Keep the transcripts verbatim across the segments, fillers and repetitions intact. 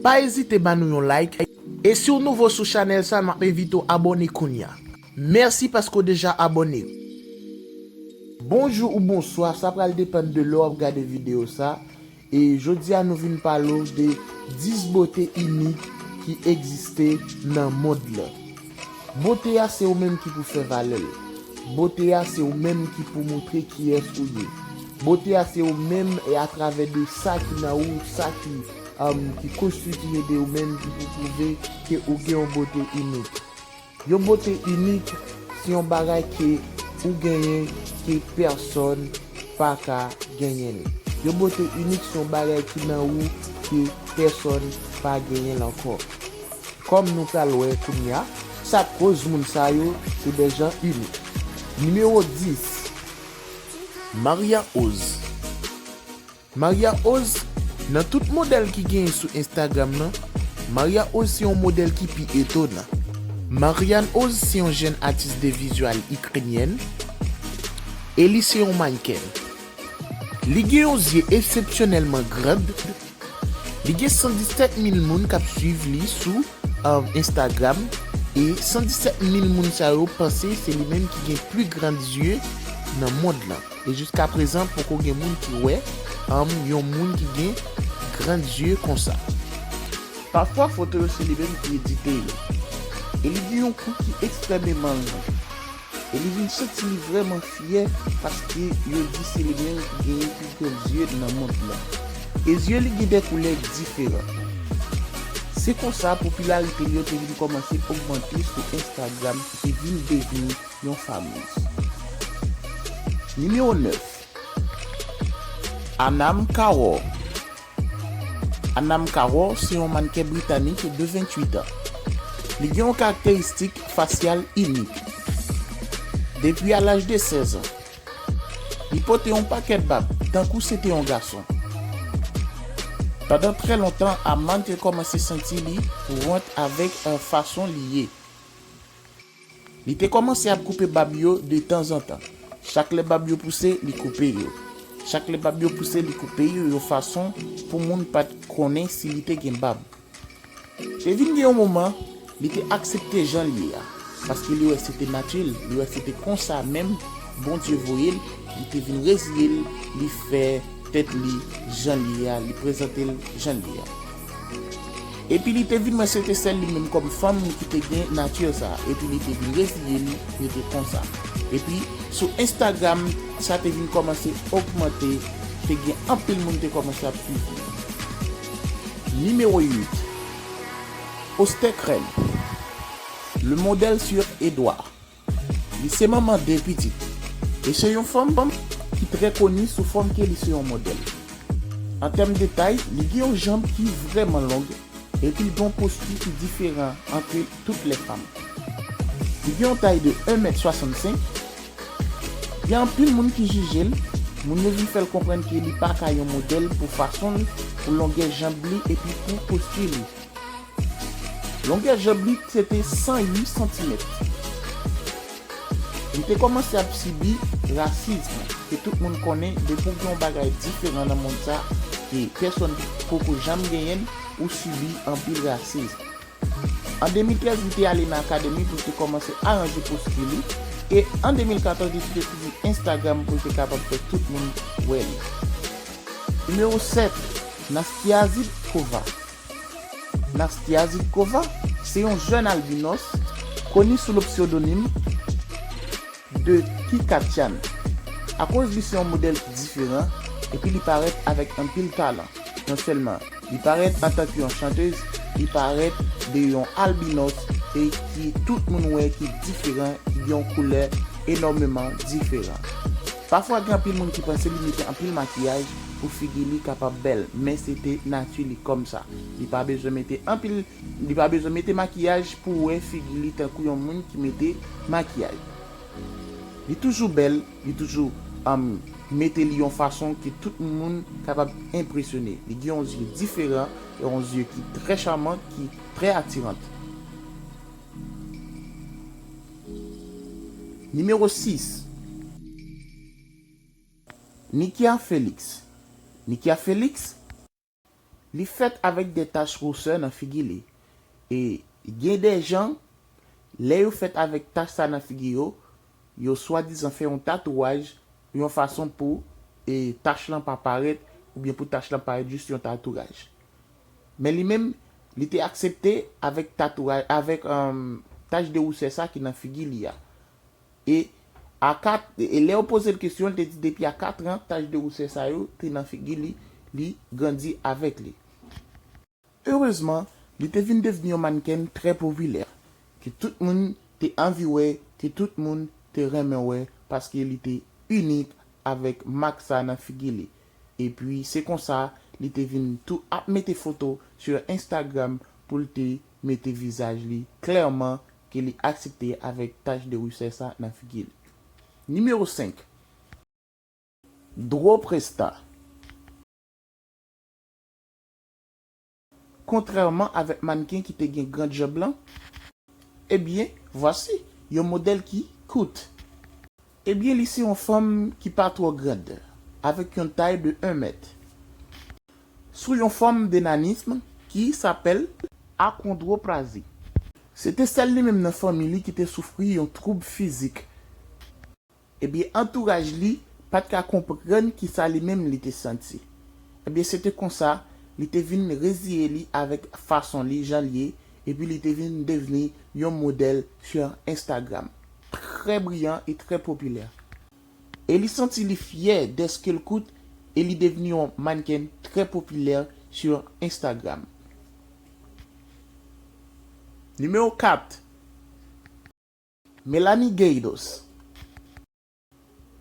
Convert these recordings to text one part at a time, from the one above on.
Pa ezite ba nou yon like. E si w nouvo sou chanèl sa, m ap envite w abòne kounye a. Mèsi paske w deja abòne. Bonjou ou bonswa, sa pral depann de lè w ap gade videyo sa. E jodi a nou vin pale w de dis bote inik ki egziste nan mond lan. Bote a se ou menm ki pou fè valè l. Bote a se ou menm ki pou moutre kiyès ou ye. Bote a se ou menm e atravè de sa ki nan ou, sa ki, um, ki konstitiye de ou menm ki pou pwouve ke ou gen yon bote inik. Yon bote inik se yon bagay ke ou genyen ke pèsòn pa ka genyen l. Yon bote inik se yon bagay ki nan ou ke pèsòn pa genyen l ankò. Kòm nou pral wè kounye a, sa k koz moun sa yo se de jan inik. Nimewo dis, Maria Oz. Maria Oz, nan tout modèl ki genyen sou Instagram nan, Maria Oz se yon modèl ki pi etonan. Marianne Oz se yon jèn atis de vizyal ikrenyèn e li se yon mannken. Li gen yon zye eksepsyonèlman grand. Li gen san disèt mil moun k ap swiv li sou, um, Instagram. E san disèt mil moun sa yo panse se li menm ki gen pli grand zye nan mond lan. E jiska prezan, poko gen moun ki wè, um, yon moun ki gen grand zye konsa. Pafwa, foto yo se li menm ki edite yo. E li gen yon kou ki ekstrèmeman long. E li vin santi li vrèman fyè paske yo di se li menm ki genyen pli gran zye nan mond lan. E zye li gen de koulè diferan. Se konsa, popilarite li yo te vin kòmanse ogmante sou Instagram, ki te vin devni yon famouz. Nimewo nèf, Anam Kawor. Anam Kawor se yon mannken britanik de venntuit an. Li gen yon karakteristik fasyal inik. Depi a laj de sèz an, li pote yon pakèt bab, tankou se te yon gason. Pandan trè lontan, Anam te kòmanse santi li wont avèk, euh, fason li ye. Li te kòmanse ap koupe bab yo de tanzantan. Chak lè bab yo pouse, li koupe yo. Chak lè bab yo pouse, li koupe yo yon fason pou moun pa t konnen si li te gen bab. Te vin gen yon moman, li te aksepte jan l ye a, paske li wè se te nati l, li wè se te konsa menm Bondye voye l, li te vin reziye l, li fè tèt li jan l ye a, li prezante l jan l ye a. Epi li te vin wè se te sèl li menm kòm fanm ki te gen nati sa a, epi li te vin reziye li rete konsa. Epi sou Instagram, sa te vin kòmanse ogmante, te gen anpil moun te kòmanse ap swiv li. Nimewo uit, Osterkren, le modèle sur Edouard. Li se manman de pitit. E se yon fanm ki trè koni sou fòm ke li se yon modèl. An tèm de tay, li gen yon janb ki vrèman long, epi l gen yon posti ki diferan ant tout lè fanm. Li gen yon tay de en mèt swasannsenk. Gen anpil moun ki jije l, moun yo vin fè l konprann ke li pa ka yon modèl pou fason l, pou longè janb li epi pou posti li. Longè janb li se te san uit santimèt. Li te kòmanse ap sibi rasism, ke tout moun konnen, depi w gen yon bagay diferan nan mond sa, ke pèsòn poko janm genyen l, ou sibi anpil rasism. An de mil trèz, li te ale nan akademi pou l te kòmanse aranje posti li, e an de mil katòz, li te swiv Instagram pou l te kapab fè tout moun wè li. Nimewo sèt, Nastya Zhidkova. Nastya Zhidkova se yon jèn albinos koni sou le psewdonim de Kikatyan. Akoz li se yon modèl ki diferan, epi li parèt avèk anpil talan. Non sèlman li parèt antanke yon chantèz, li parèt de yon albinos e ki tout moun wè ki diferan, ki gen yon koulè enòmeman diferan. Pafwa gen anpil moun ki panse li mete anpil makiyaj pou figi li kapab bèl, men se te nati li kòmsa. Li pa bezwen mete anpil, li pa bezwen mete makiyaj pou w wè figi li tankou yon moun ki mete makiyaj. Li toujou bèl, li toujou, um, mete li yon fason ke tout moun kapab enpresyone. Li gen yon zye diferan, e yon zye ki trè chaman, ki trè atiran. Nimewo sis, Nikia Felix. Nikia Felix, Li fèt avèk de tach wousè nan figi li. E gen de jan, lè yo fèt avèk tach sa nan figi yo, yo swadizan fè yon tatouaj yon fason pou, e, tach lan pa parèt, oubyen pou tach lan parèt jis yon tatouaj. Men li menm, li te aksepte avèk tatouaj, avèk, um, tach de wousè sa ki nan figi li a. E a kat, e lè yo poze l kesyon, li te di depi a kat an, tach de wousè sa yo te nan figi li, li grandi avèk li. Erezman, li te vin devni yon mannken trè popilè, ke tout moun te anvi wè, ke tout moun te renmen wè, paske li te inik avèk mak sa nan figi li. Epi, se konsa, li te vin tou ap mete foto sou Instagram pou l te mete vizaj li klèman ke li aksepte avèk tach de wousè sa nan figi li. Nimewo senk. Dwo Presta. Kontrèman avèk mannken ki te gen gran janm lan, ebyen, vwasi yon modèl ki kout. Ebyen, li se yon fanm ki pa twò grand, avèk yon tay de en mèt, sou yon fòm de nanism ki sapèl akondwoplazi. Se te sèl li menm nan fanmi li ki te soufri yon twoub fizik. Ebyen, antouraj li pa t ka konprann kisa li menm li te santi. Ebyen, se te konsa, li te vin reziye li avèk fason li, jan l ye, epi li te vin devni yon modèl sou Instagram. Trè briyan e trè popilè. E li santi li fyè dèske l kout e li devni yon mannken trè popilè sou Instagram. Nimewo kat. Melanie Gaydos.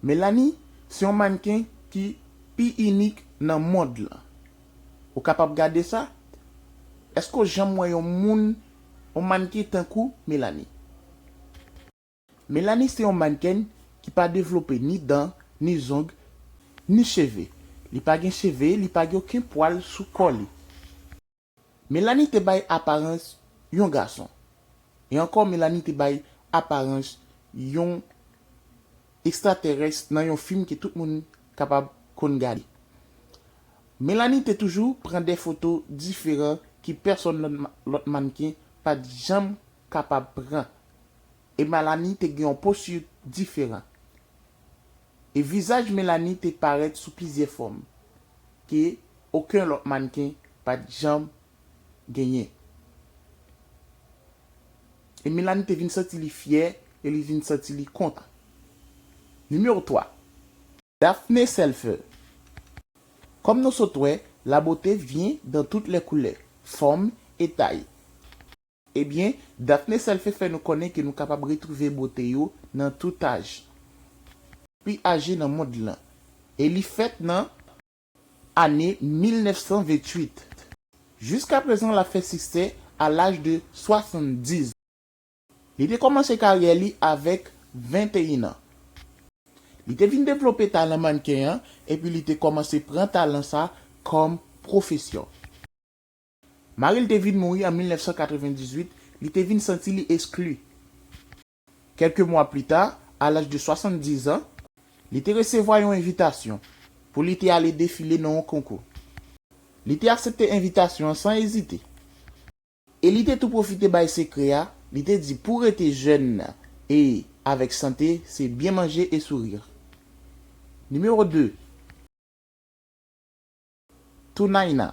Melanie se yon mannken ki pi inik nan mond lan. Ou kapab gade sa? Èske w janm wè yon moun, yon mannken tankou Melanie? Melanie se yon mannken ki pa devlope ni dan, ni zong, ni cheve. Li pa gen cheve, li pa gen okenn pwal sou kò li. Melanie te bay aparans yon gason. E ankò, Melanie te bay aparans yon ekstratèrès nan yon fim ke tout moun kapab konn gade. Melanie te toujou pran de foto diferan ke pèsonn lòt ma-, lòt mannken pa t janm kapab pran. E Melanie te gen yon posti diferan. E vizaj Melanie te parèt sou plizyè fòm ke okenn lòt mannken pa t janm genyen. E Melanie te vin santi li fyè e li vin santi li kontan. Nimewo twa. Daphné Selfer. Kòm nou sot wè, la beauté vient dans toutes les couleurs, formes et tailles. Ebyen, Daphné Selfer fè nou konnen ke nou kapab retwouve bote yo nan tout aj. Pi aje nan mond lan. E li fèt nan ane mil nèf san venntuit. Jiskaprezan, l ap fè siksè a laj de swasanndizan. Li te kòmanse karyè li avèk venteyen an. Li te vin devlope talan mannken an, epi li te kòmanse pran talan sa kòm pwofesyon. Mari l te vin mouri an mil nèf san katrevendizuit, li te vin santi li eskli. Kèlke mwa pli ta, a laj de swasanndizan, li te resevwa yon envitasyon pou li te ale defile nan yon konkou. Li te aksepte envitasyon an san ezite. E li te tou pwofite bay sekrè a, li te di pou rete jèn e avèk sante, se byen manje e souri. Nimewo de. Tounaina.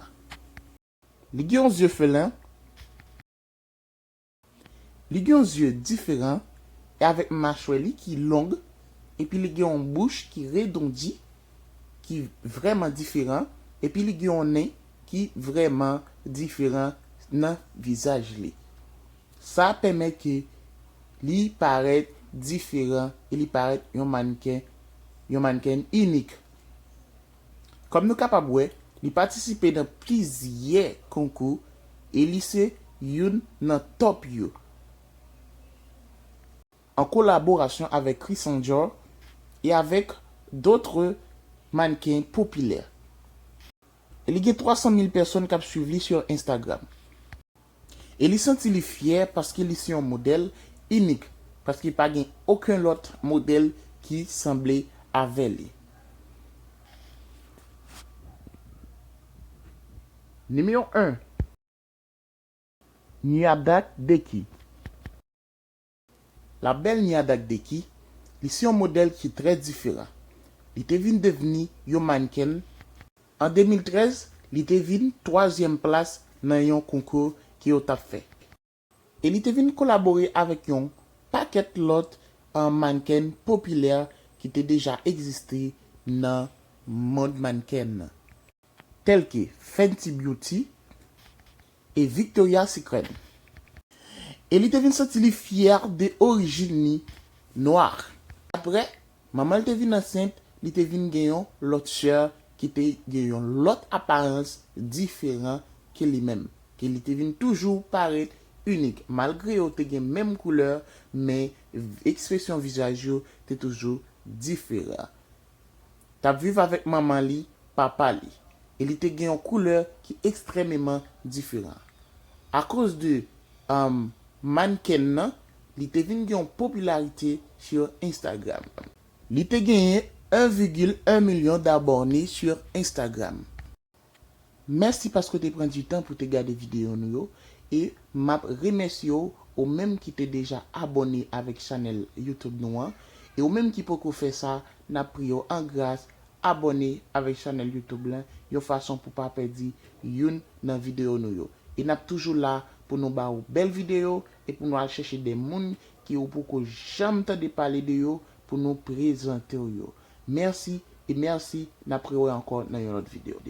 Li gen yon zye felen. Li gen yon zye diferan e avèk machwè li ki long, epi li gen yon bouch ki redondi, ki vrèman diferan, epi li gen yon nen ki vrèman diferan nan vizaj li. Sa pèmèt ke li parèt diferan e li parèt yon mannken, yon mannken inik. Kòm nou kapab wè, li patisipe nan plizyè konkou e li se youn nan top yo. An kolaborasyon avèk Chris Angel e avèk dotre mannken popilè. E li gen twa san mil pèsonn k ap swiv li sou Instagram. E li santi li fyè paske li se yon modèl inik, paske pa gen okenn lòt modèl ki sanble avè li. Nimewo en. Nyadak Deki. La bèl Nyadak Deki, li se yon modèl ki trè diferan. Li te vin devni yon mannken. An de mil trèz, li te vin twazyèm plas nan yon konkou ke yo t ap fè. E li te vin kolabore avèk yon pakèt lòt, uh, mannken popilè ki te deja egziste nan mond mannken nan, tèlke Fenty Beauty e Victoria's Secret. E li te vin santi li fyè de orijin li nwa. Apre, manman l te vin ansent, li te vin gen yon lòt sè ki te gen yon lòt aparans diferan ke li menm, ke li te vin toujou parèt inik, malgre yo te gen menm koulè, men ekspresyon vizaj yo te toujou diferan. T ap viv avèk manman li, papa li, e li te gen yon koulè ki ekstrèmeman diferan. Akoz de, um, mannken nan, li te vin gen yon popilarite sou Instagram. Li te genyen en vigil en milyon dabòne sou Instagram. Mèsi paske w te pran di tan pou te gade videyo nou yo, e m ap remèsye w, ou menm ki te deja abòne avèk chanèl YouTube nou an, e ou menm ki poko fè sa, n ap priye w an gras, abòne avèk chanèl YouTube lan, yon fason pou pa pèdi youn nan videyo nou yo. E n ap toujou la pou nou ba ou bèl videyo e pou nou al chèche de moun ki ou poko janm tande pale de yo pou nou prezante w yo. Mèsi e mèsi, n ap rewè ankò nan yon lòt videyo.